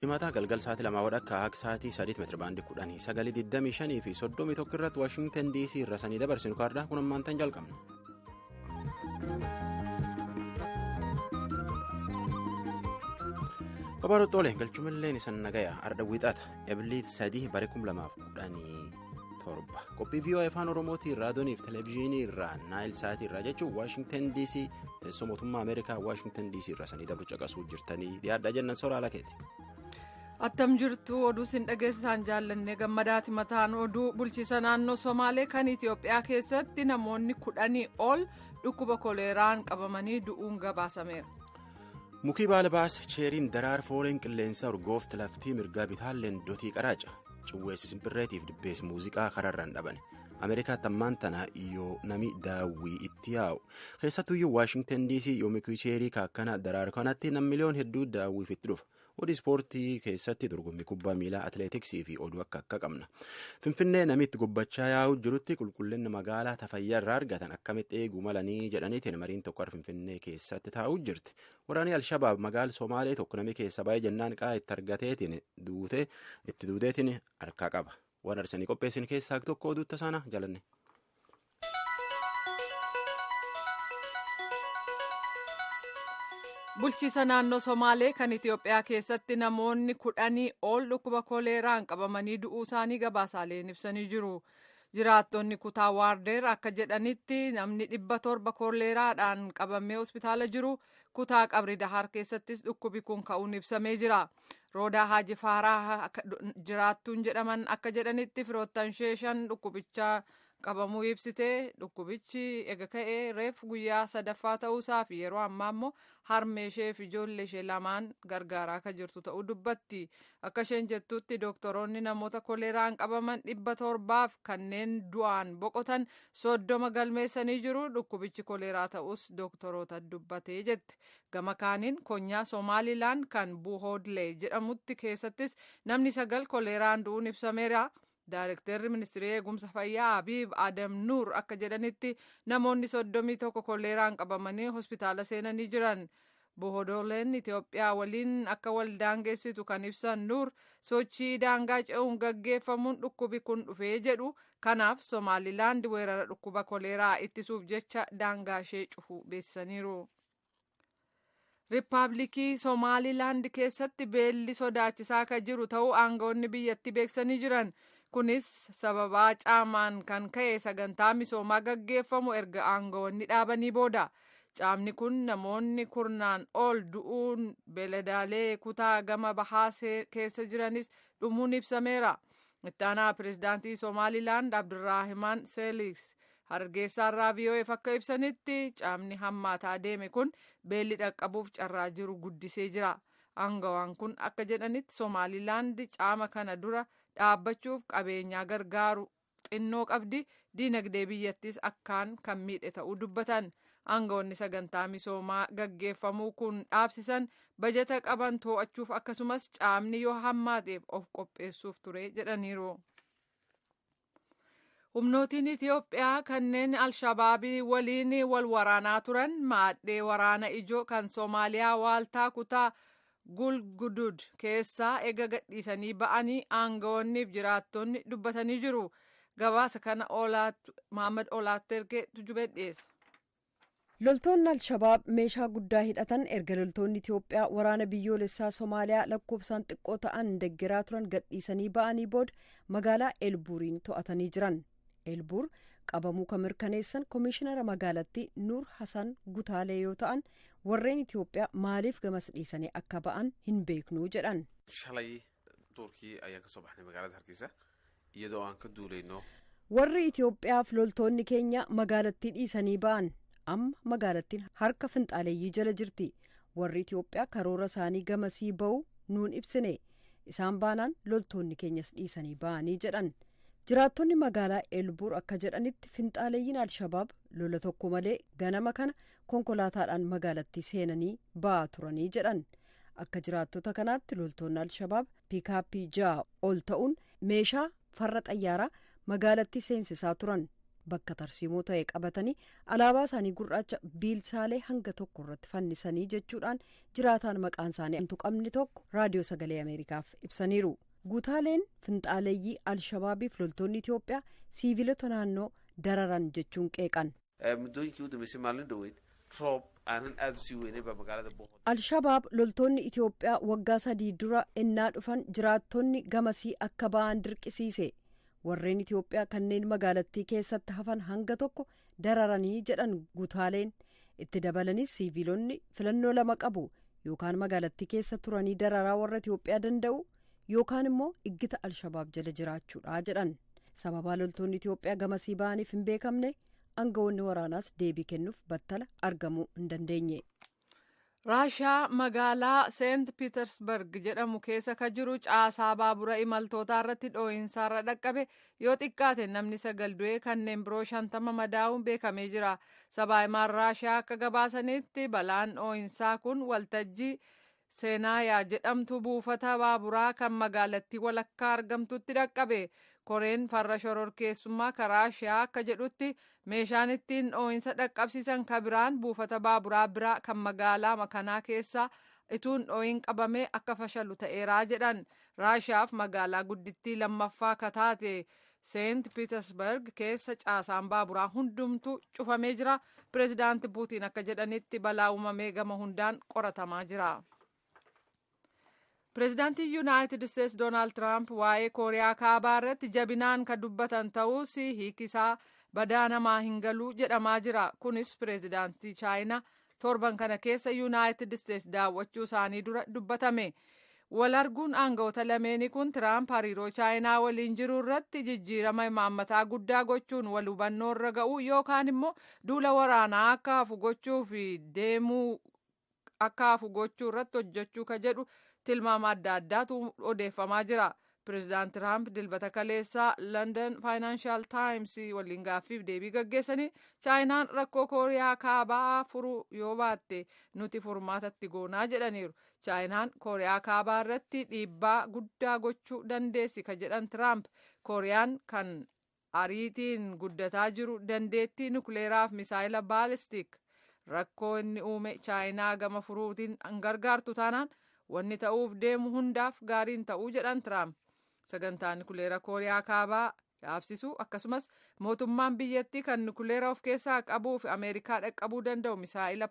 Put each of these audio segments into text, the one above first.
Himataa galgal sa'aatii 2 wadhakka akka sa'aatii 3 meetira baandii 10 9:25 fi 31 irratti Waashingtan DC irra sanii dabarsinu kaardaa kun ammaan tan jalqabna. Babarootoolee galchumallee isan nagaya arda wiixata ebilii 3 bara 2017 qophii VOA afaan oromootiin raadiyooniif televezyiinii irraa naayil sa'aatii irraa jechuun Waashingtan DC teessoo mootummaa Ameerikaa Waashingtan DC irra sanii dabru caqasuu jirtanii dhiyaadhaa jennan soora alakeeti. Attam jirtu oduu sin dhageessisaan jaallanne gammadaati mataan oduu bulchiisa naannoo Somaalee kan Itiyoophiyaa keessatti namoonni 10 ol dhukkuba koleeraan qabamanii du'uun gabaasameera. Mukii baala baasa cheeriin daraar fooliin qilleensa urgoofti laftii mirgaa bitaalleen dotii qaraaca ciwweessi simbirreetiif dibbees muuziqaa kararraan dhabane Ameerikaatti ammaan tana yoo nami daawwii itti yaa'u keessattuyyuu Waashingtan DC yoo mukii cheerii kaakkana daraar kanatti nam miliyoon hedduu daawwiif itti dhufa. Oduu ispoortii keessatti dorgommii kubbaa miilaa atileetiksii fi oduu akka akka qabna. Finfinnee namitti gobbachaa yaa'u jirutti qulqullinni magaalaa tafayyaa irraa argatan akkamitti eeguu malanii jedhaniitiin mariin tokko Finfinnee keessatti taa'uu jirti. Waraanni Alshabaab magaala Somaalee tokko namni keessa baay'ee jennaan qaa itti argateetiin itti duuteetiin harkaa qaba. Waan arsanii qopheessin keessaa tokko oduutta sana jalanne. Bulchiisa naannoo Somaalee kan Itiyoophiyaa keessatti namoonni 10 ol dhukkuba koleeraan qabamanii du'uu isaanii gabaasaaleen ibsanii jiru. Jiraattonni kutaa Waardeer akka jedhanitti namni 700 koleeraadhaan qabamee hospitaala jiru. Kutaa Qabri Dahaar keessattis dhukkubi kun ka'uun ibsamee jira. Roodaa Haaji Faaraa jiraattuun jedhaman akka jedhanitti firoottan ishee 5 dhukkubicha qabamuu ibsitee dhukkubichi ega ka'ee reef guyyaa sadaffaa ta'uusaa fi yeroo ammaa immoo harmee ishee fi ijoollee ishee lamaan gargaaraa akka jirtu ta'uu dubbatti. Akka isheen jettutti dooktoroonni namoota koleeraan qabaman 700 kanneen du'aan boqotan 30 galmeessanii jiru. Dhukkubichi koleeraa ta'us dooktoroota dubbatee jette. Gama kaaniin konyaa Somaalilaan kan Buuhoodlee jedhamutti keessattis namni 9 koleeraan du'uun ibsameera. Daarektarri ministirii eegumsa fayyaa Abiib Adam Nuur akka jedhanitti namoonni 31 koleeraan qabamanii hospitaala seenanii jiran. Bohodoleen Itiyoophiyaa waliin akka wal daangeessitu kan ibsan Nuur sochii daangaa ce'uun gaggeeffamuun dhukkubi kun dhufee jedhu. Kanaaf Somaalilaand weerara dhukkuba koleeraa ittisuuf jecha daangaa ishee cufuu beeksisaniiru. Riippaabilikii Somaalilaand keessatti beelli sodaachisaa akka jiru ta'uu aangawoonni biyyattii beeksisanii jiran. Kunis sababaa caamaan kan ka'e sagantaa misoomaa gaggeeffamu erga aangawoonni dhaabanii booda. Caamni kun namoonni kurnaan ol du'uun beeladaalee kutaa gama bahaa keessa jiranis dhumuun ibsameera. Itti aanaa pirezidaantii Somaalilaand Abdurraahimaan Seeliks Hargeysaarraa VOAf akka ibsanitti caamni hammaataa deeme kun beelli dhaqqabuuf carraa jiru guddisee jira. Aangawaan kun akka jedhanitti Somaalilaand caama kana dura dhaabbachuuf qabeenyaa gargaaru xinnoo qabdi. Diinagdee biyyattis akkaan kan miidhe ta'uu dubbatan. Aangawoonni sagantaa misoomaa gaggeeffamuu kun dhaabsisan bajata qaban to'achuuf akkasumas caamni yoo hammaateef of qopheessuuf ture jedhaniiru. Humnootiin Itiyoophiyaa kanneen Alshabaabii waliin wal waraanaa turan maadhee waraana ijoo kan Soomaaliyaa waaltaa kutaa Gulgudud keessaa ega gadhiisanii ba'anii aangawoonniif jiraattonni dubbatanii jiru. Gabaasa kana Mohaammed Olaat Ergee tujubee dhiyeessa. Loltoonni Alshabaab meeshaa guddaa hidhatan erga loltoonni Itiyoophiyaa waraana biyyoolessaa Somaaliyaa lakkoofsaan xiqqoo ta'an deggeraa turan gadhiisanii ba'anii booda magaalaa Elbuuriin to'atanii jiran. Elbuur qabamuu kan mirkaneessan Komishinara magaalattii Nuur Hasan Gutaalee yoo ta'an warreen Itiyoophiyaa maaliif gamas dhiisanii akka ba'an hin beeknu jedhan. Shalay duurkii ayaan kasoo baxnay magaalada Hargeysa iyadoo aan ka duulayno. Warri Itiyoophiyaaf loltoonni keenya magaalattii dhiisanii ba'an. Amma magaalattiin harka finxaaleeyyii jala jirti. Warri Itiyoophiyaa karoora isaanii gamasii ba'u nuun ibsine. Isaan baanaan loltoonni keenyas dhiisanii ba'anii jedhan. Jiraattonni magaalaa Elbuur akka jedhanitti finxaaleeyyiin Alshabaab lola tokko malee ganama kana konkolaataadhaan magaalattii seenanii ba'aa turanii jedhan. Akka jiraattota kanaatti loltoonni Alshabaab piikaappii 6 ol ta'uun meeshaa farra xayyaaraa magaalattii seensisaa turan. Bakka tarsiimoo ta'e qabatanii alaabaa isaanii gurraacha biilsaalee hanga tokko irratti fannisanii jechuudhaan jiraataan maqaan isaanii hin tuqamne tokko Raadiyoo Sagalee Ameerikaaf ibsaniiru. Guutaaleen finxaaleeyyii Alshabaabiif loltoonni Itiyoophiyaa siivilota naannoo dararan jechuun qeeqan. Muddooyinkii u dambeysay maalin dhoweyd roob aanan aada usii weynay baa magaalada Buuhoodle. Alshabaab loltoonni Itiyoophiyaa waggaa 3 dura ennaa dhufan jiraattonni gamasii akka ba'an dirqisiise. Warreen Itiyoophiyaa kanneen magaalattii keessatti hafan hanga tokko dararanii jedhan guutaaleen. Itti dabalanis siiviilonni filannoo lama qabu: yookaan magaalattii keessa turanii dararaa warra Itiyoophiyaa danda'u, yookaan immoo iggita Alshabaab jala jiraachuudha jedhan. Sababaa loltoonni Itiyoophiyaa gamasii ba'aniif hin beekamne, aangawoonni waraanaas deebii kennuuf battala argamuu hin dandeenye. Raashaa magaalaa Seent Piitersberg jedhamu keessa ka jiru caasaa baabura imaltootaa irratti dhoo'insaarra dhaqqabe yoo xiqqaate namni 9 du'ee kanneen biroo 50 madaa'uun beekamee jira. Sabaahimaan Raashaa akka gabaasanitti balaan dhoo'insaa kun waltajjii Seenaayaa jedhamtu buufata baaburaa kan magaalattii walakkaa argamtutti dhaqqabe. Koreen farra shororkeessummaa kan Raashiyaa akka jedhutti meeshaan ittiin dhoo'insa dhaqqabsiisan kan biraan buufata baaburaa biraa kan magaalaa makanaa keessa ituun dhoo'in qabamee akka fashalu ta'eeraa jedhan. Raashiyaaf magaalaa guddittii lammaffaa ka taate Seent Piitersberg keessa caasaan baaburaa hundumtuu cufamee jira. Pireezidaanti Puutiin akka jedhanitti balaa uumamee gama hundaan qoratamaa jira. Pireezidaantiin Yuunaayitid Isteetsi Doonaald Tiraamp waa'ee Kooriyaa Kaabaa irratti jabinaan kan dubbatan ta'us hiikisaa badaa namaa hin galuu jedhamaa jira. Kunis pireezidaantii Chaayinaa torban kana keessa Yuunaayitid Isteetsi daawwachuu isaanii dura dubbatame. Wal arguun aangawoota lameenii kun Tiraamp hariiroo Chaayinaa waliin jiru irratti jijjiirama imaammataa guddaa gochuun wal hubannoo irra ga'uu yookaan immoo duula waraanaa akka hafu gochuuf deemuu akka hafu gochuu irratti hojjechuu ka jedhu tilmaama adda addaatu odeeffamaa jira. Pireezidaant Tiraamp Dilbata kaleessaa London Financial Times waliin gaaffiif deebii gaggeessanii Chaayinaan rakkoo Kooriyaa Kaabaa furuu yoo baatte nuti furmaatatti goonaa jedhaniiru. Chaayinaan Kooriyaa Kaabaa irratti dhiibbaa guddaa gochuu dandeessi ka jedhan Tiraamp, Kooriyaan kan ariitiin guddataa jiru dandeettii nukleeraaf misaayila baalistik rakkoo inni uume Chaayinaa gama furuutiin gargaartu taanaan wanni ta'uuf deemu hundaaf gaariin ta'uu jedhan Tiraamp. Sagantaa nukuleera Kooriyaa Kaabaa dhaabsisuu akkasumas mootummaan biyyattii kan nukuleera of keessaa qabuu fi Ameerikaa dhaqqabuu danda'u misaa'ila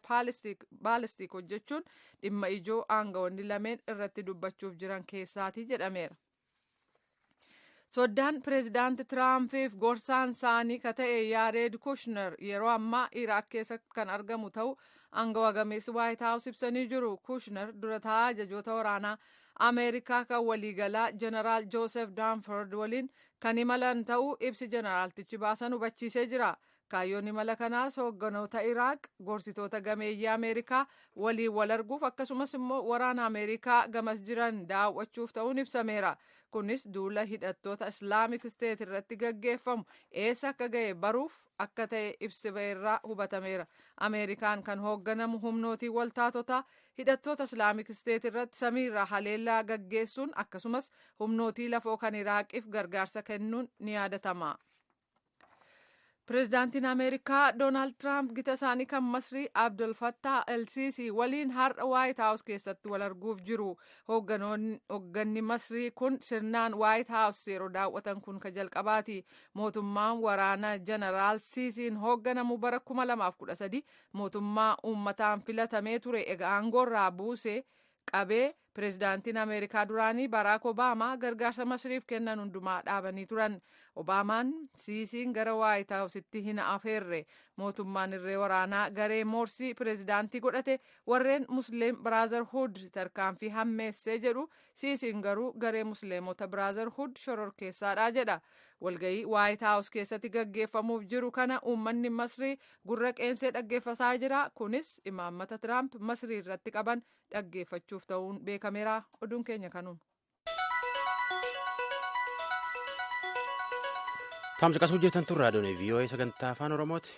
baalistik hojjechuun dhimma ijoo aangawoonni lameen irratti dubbachuuf jiran keessaati jedhameera. Soddaan pireezidaanti Tiraampiif gorsaan isaanii ka ta'e Yaared Kushner yeroo ammaa Iraaq keessatti kan argamu ta'u aangawa gameessi Waayit Haawus ibsanii jiru. Kushner dura taa'aa ajajoota waraanaa Ameerikaa kan waliigalaa Jeneraal Joosef Daanford waliin kan imalan ta'uu ibsi jeneraaltichi baasan hubachiisee jira. Kaayyoon imala kanaas hoogganoota Iraaq gorsitoota gameeyyii Ameerikaa waliin wal arguuf akkasumas immoo waraana Ameerikaa gamas jiran daawwachuuf ta'uun ibsameera. Kunis duula hidhattoota Islaamik Isteet irratti gaggeeffamu eessa akka ga'e baruuf akka ta'e ibsi irraa hubatameera. Ameerikaan kan hoogganamu humnootii waltaatotaa hidhattoota Islaamik Isteet irratti samiirraa haleellaa gaggeessuun akkasumas humnootii lafoo kan Iraaqiif gargaarsa kennuun ni yaadatama. Pireezidaantiin Ameerikaa Doonaald Tiraamp gita isaanii kan Masrii Abdul Fattah El-Sisi waliin har'a Waayit Haawus keessatti wal arguuf jiru. Hoogganni Masrii kun sirnaan Waayit Haawus yeroo daawwatan kun ka jalqabaati. Mootummaan waraana Jeneraal Sisiin hoogganamu bara 2013 mootummaa uummataan filatamee ture egaa aangoorraa buusee qabee pireezidaantiin Ameerikaa duraanii Baraak Obaamaa gargaarsa Masriif kennan hundumaa dhaabanii turan. Obaamaan Siisiin gara Waayit Haawusitti hin afeerre. Mootummaan irree waraanaa garee Moorsii pireezidaantii godhate warreen Musliim Biraazarhuud tarkaanfii hammeessee jedhu, Siisiin garuu garee Musliimota Biraazarhuud shororkeessaadha jedha. Walgayii Waayit Haawus keessatti gaggeeffamuuf jiru kana uummanni Masrii gurra qeensee dhaggeeffataa jira. Kunis imaammata Tiraamp Masrii irratti qaban dhaggeeffachuuf ta'uun beekameera. Oduun keenya kanuma. Taamsa qasuu jirtan tun raadiyoon VOA sagantaa Afaan Oromooti.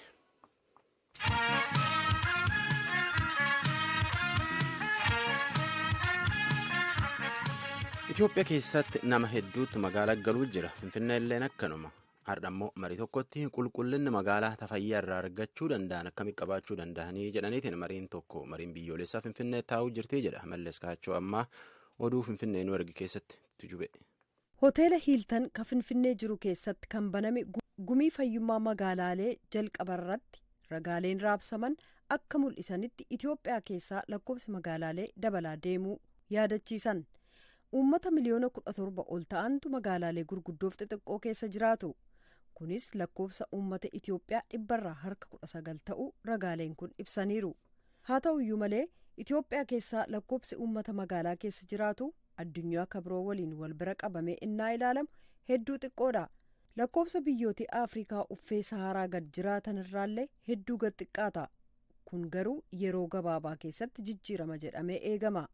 Itoophiyaa keessatti nama hedduutu magaalaa galuu jira. Finfinnee illeen akkanuma. Har'a immoo marii tokkotti qulqullinni magaalaa tafayyaa irraa argachuu danda'an akkamitti qabaachuu danda'anii jedhaniitiin mariin tokko mariin biyyoolessaa Finfinnee taa'uu jirti jedha. Mallas Kaachoo ammaa oduu Finfinnee nu ergi keessatti tujube. Hoteela Hiiltan ka Finfinnee jiru keessatti kan baname gumii fayyummaa magaalaalee jalqabarratti ragaaleen raabsaman akka mul'isanitti Itoophiyaa keessaa lakkoofsi magaalaalee dabalaa deemuu yaadachiisan. Uummata miliyoona 17 ol ta'antu magaalaalee gurguddoof xixiqqoo keessa jiraatu. Kunis lakkoofsa uummata Itoophiyaa 19% ta'uu ragaaleen kun ibsaniiru. Haa ta'u iyyuu malee, Itoophiyaa keessaa lakkoofsi uummata magaalaa keessa jiraatu addunyaa kabiroo waliin wal bira qabamee innaa ilaalamu hedduu xiqqoodha. Lakkoofsa biyyoota Afrikaa uffee Saharaa gad jiraatan irraallee hedduu gad xiqqaata. Kun garuu yeroo gabaabaa keessatti jijjiirama jedhamee eegama.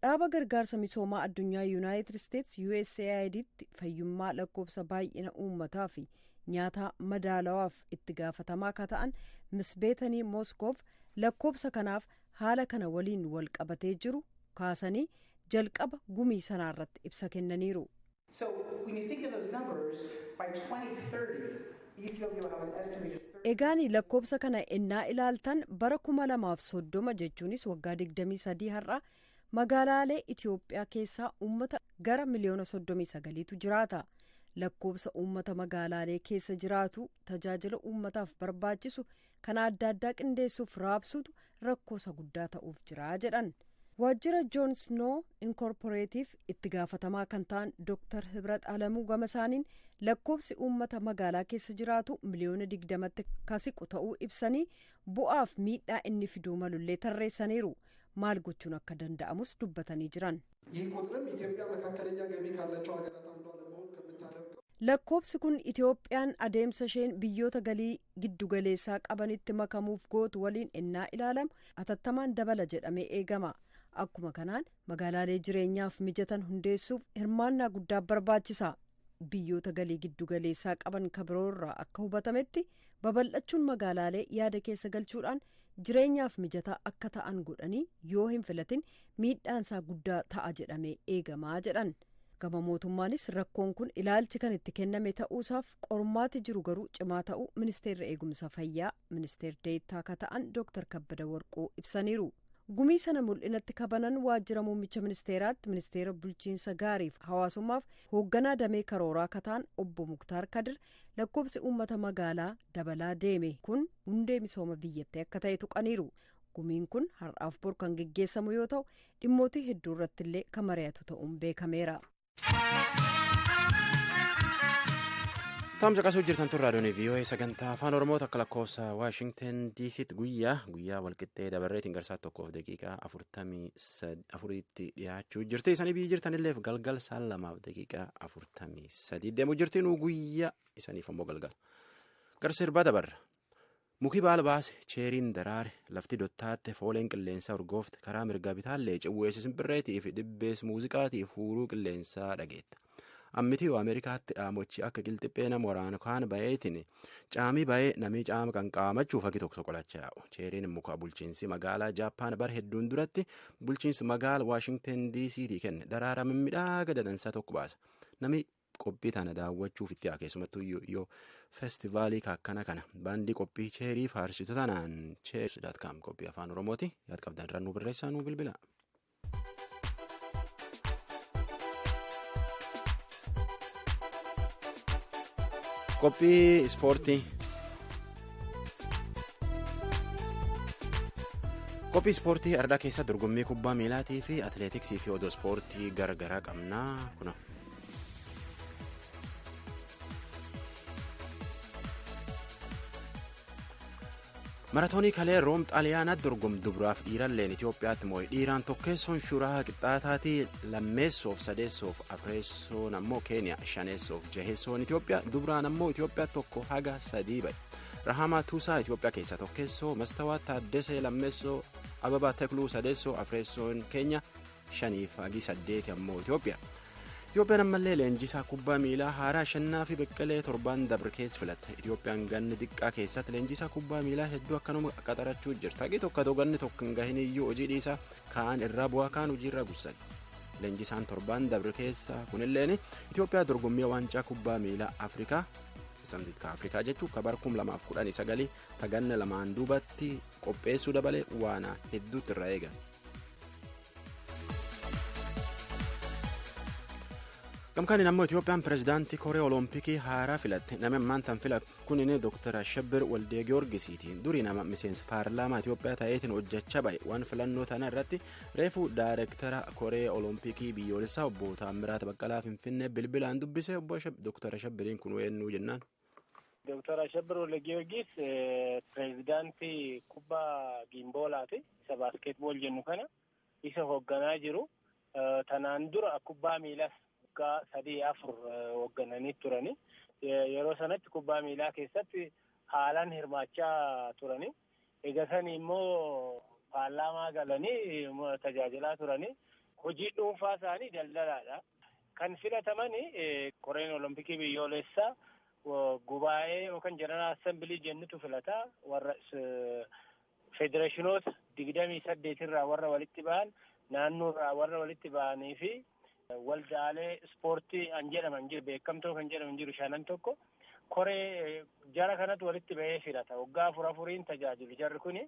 Dhaaba gargaarsa misoomaa addunyaa Yuunaayitid Isteets, USAIDtti, fayyummaa lakkoofsa baay'ina uummataa fi nyaataa madaalawaaf itti gaafatamaa akka ta'an Miss Beetanii Mooskoof lakkoofsa kanaaf haala kana waliin wal qabatee jiru kaasanii jalqaba gumii sanaarratti ibsa kennaniiru. So when you think of those numbers, by 2030, Ethiopia will have an estimated Egaani lakkoofsa kana ennaa ilaaltan, bara 2030, jechuunis waggaa 23 har'a, magaalaalee Itiyoophiyaa keessaa uummata gara miliyoona 39tu jiraata. Lakkoofsa uummata magaalaalee keessa jiraatu tajaajila uummataaf barbaachisu kana adda addaa qindeessuuf raabsuutu rakkoosa guddaa ta'uuf jira jedhan. Waajjira Joon Snow Incorporatediif itti gaafatamaa kan ta'an Dr. Hibrat Alamuu gama isaaniin lakkoofsi uummata magaalaa keessa jiraatu miliyoona 20tti kasiqu ta'uu ibsanii, bu'aaf miidhaa inni fiduu malullee tarreessaniiru. Maal gochuun akka danda'amus dubbatanii jiran. ይህ ቁጥርም ኢትዮጵያ መካከለኛ ገቢ ካላቸው ሀገራት አንዷ ለመሆን ከምታደርገው Lakkoofsi kun Itoophiyaan adeemsa isheen biyyoota galii giddugaleessaa qabanitti makamuuf gootu waliin innaa ilaalamu atattamaan dabala jedhamee eegama. Akkuma kanaan magaalaalee jireenyaaf mijatan hundeessuuf hirmaannaa guddaa barbaachisa. Biyyoota galii giddugaleessaa qaban kabiroorraa akka hubatametti, babal'achuun magaalaalee yaada keessa galchuudhaan jireenyaaf mijataa akka ta'an godhanii yoo hin filatin miidhaansaa guddaa ta'a jedhamee eegamaa jedhan. Gama mootummaanis rakkoon kun ilaalchi kan itti kenname ta'uusaaf qormaati jiru garuu cimaa ta'uu Ministeerri Eegumsa Fayyaa, Ministeer Deettaa akka ta'an Dooktar Kabbada Warquu ibsaniiru. Gumii sana mul'inatti kabanan waajjira muummicha ministeeraatti ministeera bulchiinsa gaariif hawaasummaaf hoogganaa damee karooraa akka ta'an obbo Muktaar Kadir lakkoofsi uummata magaalaa dabalaa deeme kun hundee misooma biyyattii akka ta'e tuqaniiru. Gumiin kun har'aaf bor kan geggeessamu yoo ta'u, dhimmoota hedduu irratti illee kan mari'atu ta'uun beekameera. Taamsa qasuu jirtan tun raadiyoon VOA sagantaa Afaan Oromoo. Akka lakkoofsa Waashingtan DCtti guyyaa guyyaa walqixxee dabarreetiin garsaa 1:44tti dhiyaachuu jirti. Isanii biyyi jirtanilleef galgal sa'aa 2:43 deemuu jirti. Nuu guyyaa, isaniif ammoo galgala. Gar sirbaa dabarra. Muki baala baase, cheeriin daraare, lafti dottaatte, fooleen qilleensaa urgoofte, karaa mirgaa bitaallee ciwweessi simbirreetii fi dhibbees muuziqaatiif huuruu qilleensaa dhageetta. Ammitii Ameerikaatti dhaamochi akka qilxiphee nama waraanu kaan bayeetiin caamii bayee namii caama kan qaamachuuf hagi tokko soqolachaa yaa'u. Cheeriin muka bulchiinsi magaalaa Jaappaan bar hedduun duratti bulchiinsi magaala Waashingtan DC'tii kenne daraara mimmiidhaga dadansaa tokko baasa. Nami qophii tana daawwachuuf itti haa, keessumattuu yoo feestivaalii akkana kana baandii qophii cheerii faarsitu tanaan cheerii.com. Qophii Afaan Oromooti. Yaad qabdan irraa nu barreessaa, nu bilbila. Qophii ispoortii. Qophii ispoortii ardaa keessa dorgommii kubbaa miilaatii fi atileetiksii fi oduu ispoortii garagaraa qabnaa kuna. Maratoonii kalee Room Xaaliyaanaatti dorgom duburaaf dhiiralleen Itoophiyaatti moo'e. Dhiiraan tokkeessoon Shuraa Qixxaataatii, lammeessoof sadeessoof afreessoon ammoo Keeniyaa, shaneessoof jaheessoon Itoophiyaa. Dubraan ammoo Itoophiyaa 1 haga 3 ba'e. Rahamaa Tuusaa Itoophiyaa keessaa tokkeessoo, Mastawaa Taaddesee lammeessoo, Ababaa Tekluu sadeessoo, afreessoon Keenya, shaniif hagi saddeeti ammoo Itoophiyaa. Itoophiyaan ammallee leenjisaa kubbaa miilaa haaraa Shannaa fi Beqqelee torban dabre keessa filatte. Itoophiyaan ganni xiqqaa keessatti leenjisaa kubbaa miilaa hedduu akkanuma qaxarachuu jirti. Haqi tokko ganni tokko hin gahin iyyuu hojii dhiisaa, kaan irraa bu'aa, kaan hojiirra gussan. Leenjisaan torban dabre keessa kunilleen Itoophiyaa dorgommii waancaa kubbaa miilaa Afrikaa Ka Afrikaa jechuun ka bara 2019 taganna lamaan duubatti qopheessuu dabalee waan hedduutti irraa eegan. Gamkaaniin ammoo Itiyoophiyaan pirezidaantii Koree Olompikii haaraa filatte. Namni ammaan tan fila kunin Dr. Ashabbir Waldee Giyoorgisiiti. Durii nama miseensa paarlaamaa Itiyoophiyaa ta'eetiin hojjechaa bahe. Waan filannoo tana irratti reefu daayireektara Koree Olompikii biyyoolessaa obbo Taammiraat Baqqalaa Finfinnee bilbilaan dubbise. Obbo Dr. Ashabbiriin kun eenyu jennaan? Dr. Ashabbir Waldee Giyoorgis pirezidaantii kubbaa giimboolaati. Isa baaskeetbool jennu kana isa hoogganaa jiru. Tanaan dura kubbaa miilaas waggaa 3-4 hooggananii turani. Yeroo sanatti kubbaa miilaa keessatti haalaan hirmaachaa turani. Egaa sani immoo paarlaamaa galanii tajaajilaa turani. Hojii dhuunfaa isaanii daldalaadha. Kan filatamani Koreen Olompikii biyyoolessaa gubaa'ee yookaan jeneraal assembilii jennutu filata. Warra federeeshinoota 28 irraa warra walitti ba'an, naannoo irraa warra walitti ba'anii fi waldaalee ispoortii kan jedhaman jiru, beekamtoo kan jedhaman jiru shanan tokko koree jara kanatu walitti ba'ee filata. Waggaa 4-4 tajaajilu. Jarri kuni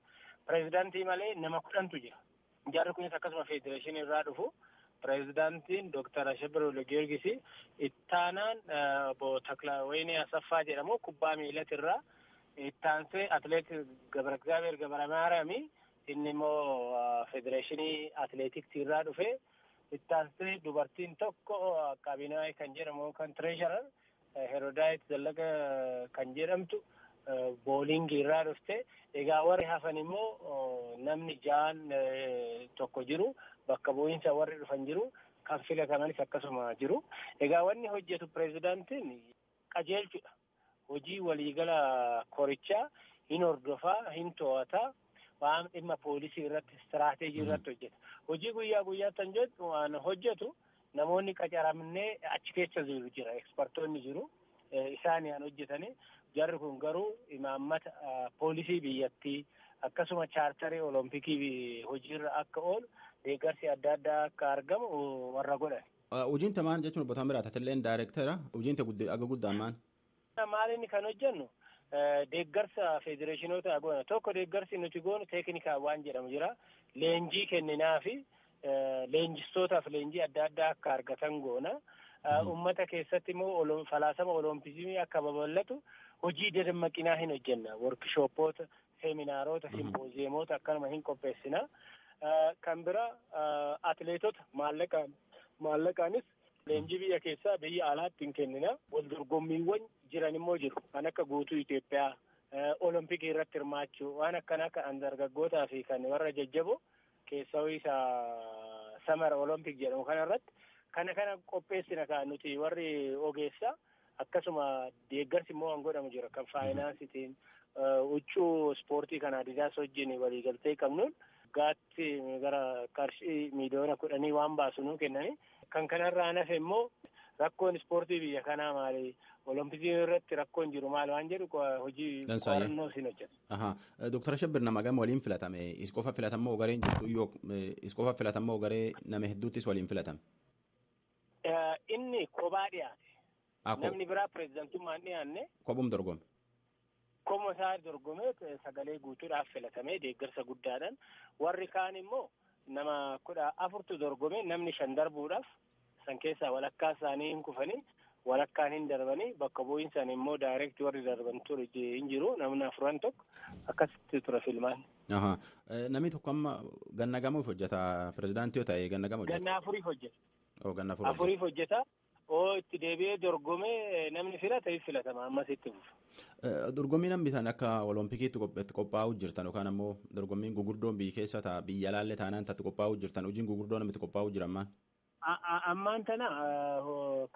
pirezidaantii malee nama 10tu jira. Jarri kunis akkasuma federeeshinii irraa dhufu. Pirezidaantiin Dr. Ashabbir Waldee Giyoorgis, ittaanaan obbo Taklaweenii Asaffaa jedhamu kubbaa miilatirraa, ittaansee atileet Gabra Egzaabeer Gabra Maariyaami inni immoo federeeshinii atileetiksii irraa dhufe. Ittaansee dubartiin tokko Qabinaay kan jedhamu kan tireesharar Herodaayit Zallaqa kan jedhamtu boolingii irraa dhufte. Egaa warri hafan immoo namni 6 tokko jiru. Bakka bu'iinsa warri dhufan jiru. Kan filatamanis akkasuma jiru. Egaa wanni hojjetu pirezidaantiin qajeelchudha. Hojii waliigala korichaa hin hordofaa, hin to'ataa. Waan dhimma poolisii irratti, istiraateejii irratti hojjeta. Hojii guyyaa guyyaatti waan hojjetu namoonni qacaramnee achi keessa jiru jira. Ekspertoonni jiru. Isaan yaan hojjetanii. Jarri kun garuu imaammata poolisii biyyattii akkasuma chaartarii olompikii hojiirra akka oolu deeggarsi adda addaa akka argamu warra godhan. Hojiin tamaan jechuun obbo Taammiraat Atilleen daayireektara. Hojiin aga guddaan maal? Maal inni kan hojjennu? Deeggarsa federeeshinoota goona. Tokko deeggarsi nuti goonu teeknikaa waan jedhamu jira. Leenjii kenninaa fi leenjistootaaf leenjii adda addaa akka argatan goona. Uummata keessatti immoo falaasama olompizimii akka babal'atu hojii dadammaqinaa hin hojjenna. Workshoppoota, seeminaaroota, simpooziemoota akkanuma hin qopheessina. Kan bira atileetota maallaqaanis leenjii biyya keessaa biyya alaatti hin kennina. Wal dorgommiiwwan jiran immoo jiru. Kan akka guutuu Itoophiyaa, Olompikii irratti hirmaachuu waan akkanaa kan dargaggootaa fi kan warra jajjaboo keessaa isa samara Olompik jedhamu kana irratti kana qopheessina kan nuti warri ogeessaa. Akkasuma deeggarsi immoo waan godhamu jira kan faayinaansitiin huccuu ispoortii kan Adidaas wajjin waliigaltee qabnuun gaatti gara qarshii miiliyoona 10 waan baasu nuu kennani. Kan kanarraa hafe immoo rakkoon ispoortii biyya kanaa maali? Olompikii irratti rakkoon jiru maal waan jedhu hojii qorannoo siin hojjetu. Dr. Ashabbir nama gama waliin filatame. Is qofa filatamoo gareen jirtu yoo is qofa filatamoo garee nama hedduuttis waliin filatame? Inni kophaa dhiyaate. Namni biraa pirezidantummaan dhiyaanne. Kophum dorgome. Kophuma isaa dorgomee sagalee guutuudhaaf filatamee deeggarsa guddaadhaan. Warri kaan immoo nama 14tu dorgome namni 5 darbuudhaaf san keessaa walakkaa isaanii hin kufanii walakkaan hin darbanii bakka bu'iinsaan immoo daayireektii warri darban ture hin jiru namni 4 tokko akkasitti ture filmaan. Namni tokko amma ganna gamuuf hojjeta pirezidaantii yoo ta'e ganna gamu hojjeta. Ganna 4 hojjeta. Ganna 4 4 hojjeta. Oo itti deebi'ee dorgomee namni filate filatama ammas itti fufa. Dorgommii namni isaan akka Olompikiitti qophaa'uu jirtan yookaan ammoo dorgommiin gugurdoon biyya keessa ta'a biyya alaallee taanaan taatti qophaa'uu jirtan hojiin gugurdoon namni itti qophaa'uu jira ammaan. Ammaan tana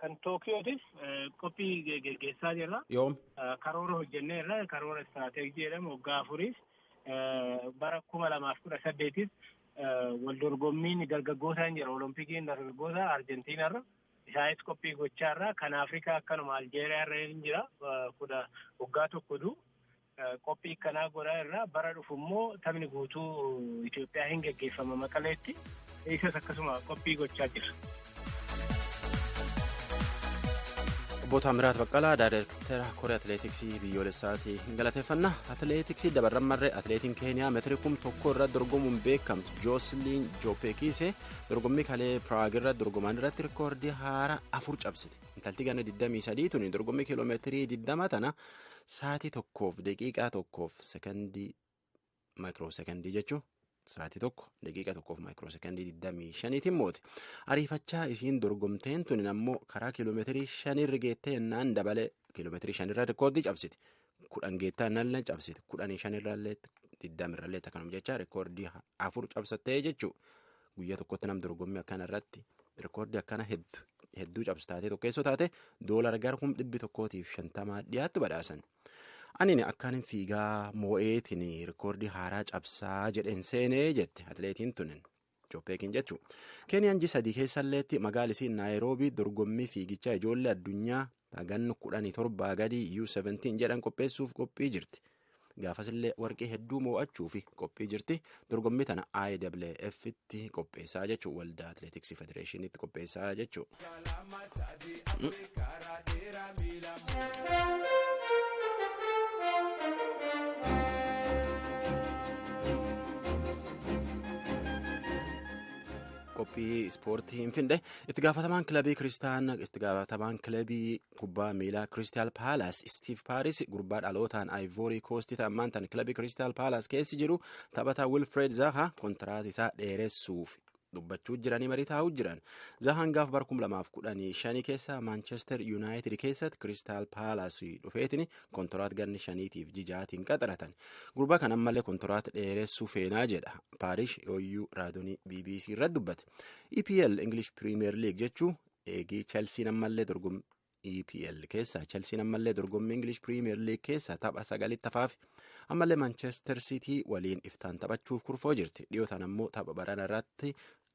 kan Tookiyootis qophii geggeessaa jirra. Yoom? Karoora hojjenneerra karoora istiraateejii jedhamu waggaa 4 bara 2018 wal dorgommiin dargaggootaan jira Olompikiin dargaggoota Arjentiinarra. Isaanis qophii gochaarra kan Afrikaa akkanuma Aljeeriyaarra hin jira waggaa tokko qophii kanaa godhaa irraa bara dhufu immoo taphni guutuu Itoophiyaa hin geggeeffama Maqaleetti isas akkasuma qophii gochaa jira. Obbo Obbo Taamiraat Baqqalaa, Daayireektara Koree Atileetiksii biyyoolessaati galateeffanna. Atileetiksii dabarran marree atileetiin Keeniyaa meetirii 1000 irra dorgomuun beekamtu Joosliin Joopeekiisee dorgommii kalee Piraag irra dorgoman irratti rikoordii haaraa 4 cabsite. Intalti ganna 23 tuni dorgommii kiiloomeetirii 20 tana sa'aatii 1:01 sekondii maayikiroo sekondii jechuun. Sa'aatii 1:01 maayikiroo sekondii 25tiin moote. Ariifachaa isiin dorgomteen tuni ammoo karaa kiiloomeetirii 5 geettee yennaan dabalee kiiloomeetirii 5 irra rikoordii cabsite. 10 geettaa yennaan cabsite. 15 irrallee 20 irrallee akkanuma jecha rikoordii 4 cabsattee jechuudha. Guyyaa tokkotti nam dorgommii akkana irratti rikoordii akkana hedduu cabsu taatee tokkeessoo taate doolara gara 150,000 dhiyaattu badhaasan. Ani akkaan fiigaa moo'eetiin rikoordii haaraa cabsaa jedheen seenee jette atileetiin tunin Joopeekiin jechuudha. Keeniyaan ji'a 3 keessalleetti magaalisiin Naayiroobii dorgommii fiigichaa ijoollee addunyaa ganna 17 gadii U17 jedhan qopheessuuf qophii jirti. Gaafasillee warqee hedduu moo'achuuf qophii jirti. Dorgommii tana IAAF'tti qopheessaa jechuudha. Waldaa Atileetiksii Federeeshiniitti qopheessaa jechuudha. Qophii ispoortii hin finde. Itti gaafatamaan kilabii kiristaan itti gaafatamaan kilabii kubbaa miilaa Kiristaal Paalaas Istiif Paaris gurbaa dhalootaan Ayivoorii Koostii ta'ammaan tan kilabii Kiristaal Paalaas keessi jiru taphataa Wilfred Zaha kontiraat isaa dheeressuuf dubbachuu jiranii marii taa'uu jiran. Zahaan gaaf bara 2015 keessa Maanchestar Yuunaayitid keessatti Kiristaal Paalaas dhufeetiin kontiraat ganna 5tiif jijaatiin qaxaratan. Gurbaa kan ammallee kontiraat dheeressuu feenaa jedha. Paarish yooyyuu raadiyoonii BBC irratti dubbate. EPL English Premier League jechuu eegii Chelsiin ammallee dorgommii EPL keessa Chelsiin ammallee dorgommii English Premier League keessa tapha 9 tafaafi ammallee Manchester City waliin iftaan taphachuuf kurfoo jirti. Dhiyootaan ammoo tapha barana irratti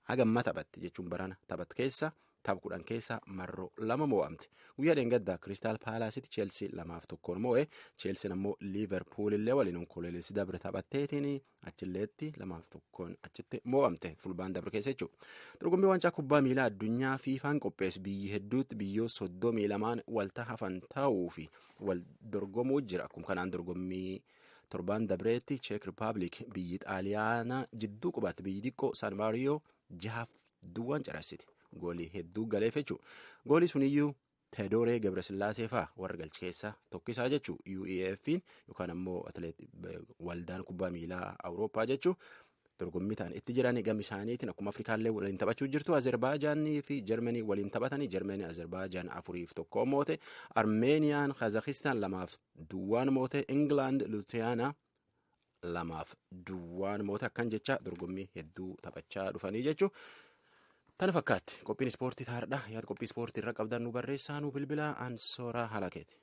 hagamma taphatti jechuun barana taphat keessa tapha 10 keessa marroo 2 moo'amte. Guyyaa dheengaddaa Kiristaal Paalaasitti Cheelsii 2-1 moo'e. Cheelsiin ammoo Liiverpuul illee waliin onkoloolessi dabre taphatteetiin achilleetti 2-1 achitti moo'amte fulbaan dabre keessa jechuudha. Dorgommii waancaa kubbaa miilaa addunyaa fiifaan qopheessu biyyi hedduutti biyyoo 32 walta hafan ta'uu fi wal dorgomuu jira. Akkuma kanaan dorgommii torbaan dabreetti Cheek Rippaabilik biyyi Xaaliyaanaa jidduu qubatte biyyi xiqqoo San Maariyoo 6-0 carassite. Goolii hedduu galeef jechuudha. Goolii suniyyuu Teedooree Gabrasillaasee fa'aa warra galche keessaa tokkisaa jechuudha. UEF'n yookaan ammoo waldaan kubbaa miilaa Awurooppaa jechuudha. Dorgommii ta'an itti jiran gama isaaniitiin akkuma Afrikaallee waliin taphachuu jirtu. Azerbaaijaanii fi Jarmanii waliin taphatanii Jarmanii Azerbaijaan 4-1 moote. Armeeniyaan Kazaakistaan 2-0 moote. Ingilaand Luutiyaanaa 2-0 moote. Akkan jecha dorgommii hedduu taphachaa dhufanii jechuudha. Tana fakkaatti qophiin ispoortii taardha. Yaada qophii ispoortii irra qabdan nu barreessaa, nu bilbilaa Ansooraa Halakeeti.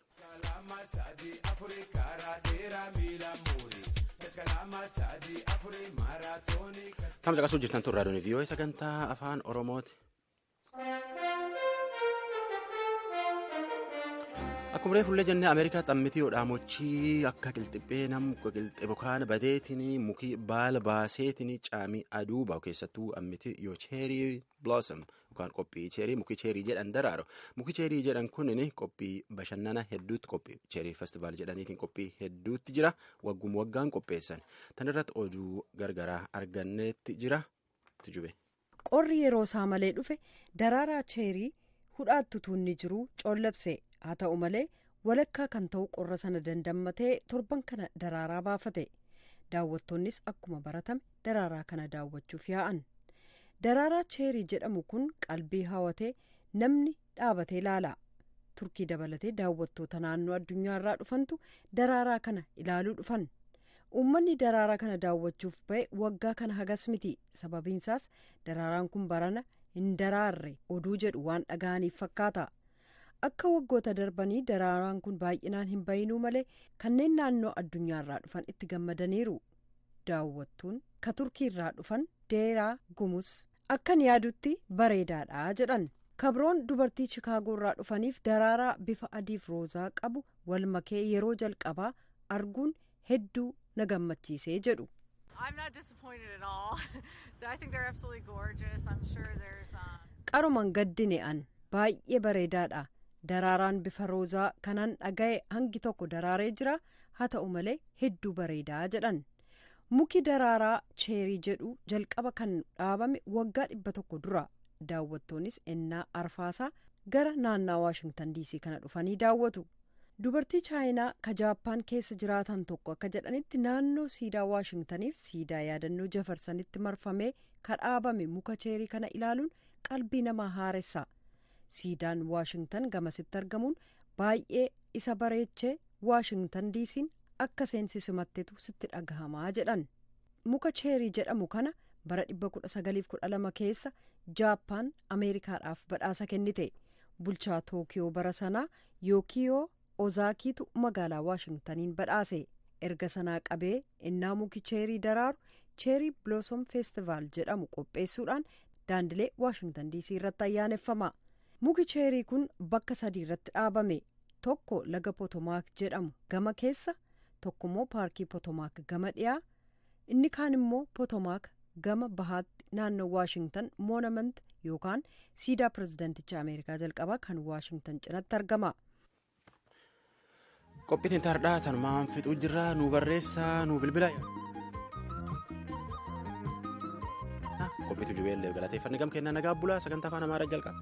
Tamsa qasuu jirtan tun raadiyoon VOA sagantaa afaan Oromooti. Akkuma reefullee jennee Ameerikaa xammitii hodhaamochii akka qilxiphee nam qilxibu kaan badeetiin mukii baala baaseetiin caamii aduu bahu keessattuu ammiti yoo cheerii blossom yookaan qophii cheerii mukii cheerii jedhan daraaru. Mukii cheerii jedhan kunin qophii bashannana hedduutti qophii cheerii festivaal jedhaniitiin qophii hedduutti jira. Wagguma waggaan qopheessan. Tan irratti oduu gargaraa arganneetti jira. Tujube. Qorri yeroo isaa malee dhufe daraaraa cheerii hudhaattu tuunni jiru coollabse. Haa ta'u malee walakkaa kan ta'u qorra sana dandammatee torban kana daraaraa baafate. Daawwattoonnis akkuma baratame daraaraa kana daawwachuuf yaa'an. Daraaraa cheerii jedhamu kun qalbii hawatee namni dhaabatee ilaala. Turkii dabalatee daawwattoota naannoo addunyaarraa dhufantu daraaraa kana ilaaluu dhufan. Uummanni daraaraa kana daawwachuuf ba'e waggaa kana hagas miti. Sababiinsaas daraaraan kun barana hin daraarre oduu jedhu waan dhaga'aniif fakkaata. Akka waggoota darbanii daraaraan kun baay'inaan hin bayinuu malee kanneen naannoo addunyaarraa dhufan itti gammadaniiru. Daawwattuun ka Turkiirraa dhufan Deeraa Gumus akkan yaadutti bareedaadha jedhan. Kabroon dubartii Chikaagoorraa dhufaniif daraaraa bifa adiif roozaa qabu wal makee yeroo jalqabaa arguun hedduu na gammachiisee jedhu. Qaruman gaddine an baay'ee bareedaadha. Daraaraan bifa roozaa kanan dhaga'e hangi tokko daraaree jira, haa ta'u malee hedduu bareedaa jedhan. Muki daraaraa cheerii jedhu jalqaba kan dhaabame waggaa 100 dura. Daawwattoonnis ennaa arfaasaa gara naannaa Waashingtan DC kana dhufanii daawwatu. Dubartii Chaayinaa ka Jaappaan keessa jiraatan tokko akka jedhanitti, naannoo siidaa Waashingtaniif siidaa yaadannoo Jafarsanitti marfamee ka dhaabame muka cheerii kana ilaaluun qalbii namaa haaressa. Siidaan Waashingtan gamasitti argamuun baay'ee isa bareechee, Waashingtan DC'n akka seensisumatteetu sitti dhagahamaa jedhan. Muka cheerii jedhamu kana bara 1912 keessa Jaappaan Ameerikaadhaaf badhaasa kennite. Bulchaa Tookiyoo bara sanaa Yookiyoo Ozaakiitu magaalaa Waashingtaniin badhaase. Erga sanaa qabee innaa muki cheerii daraaru Cherry Blossom Festival jedhamu qopheessuudhaan daandilee Waashingtan DC irratti ayyaaneffama. Muki cheerii kun bakka sadii irratti dhaabame. Tokko laga Potomaak jedhamu gama keessa, tokkommoo paarkii Potomaak gama dhiyaa, inni kaan immoo Potomaak gama bahaatti naannoo Waashingtan Monument yookaan siidaa pirezidanticha Ameerikaa jalqabaa kan Waashingtan cinatti argama. Qophiitiin tardhaa tanumaan fixuu jirra. Nu barreessaa, nu bilbila. Qophiitu jubeellee galateeffanne. Gam kennaa nagaa bulaa. Sagantaa Afaan Amaaraa jalqaba.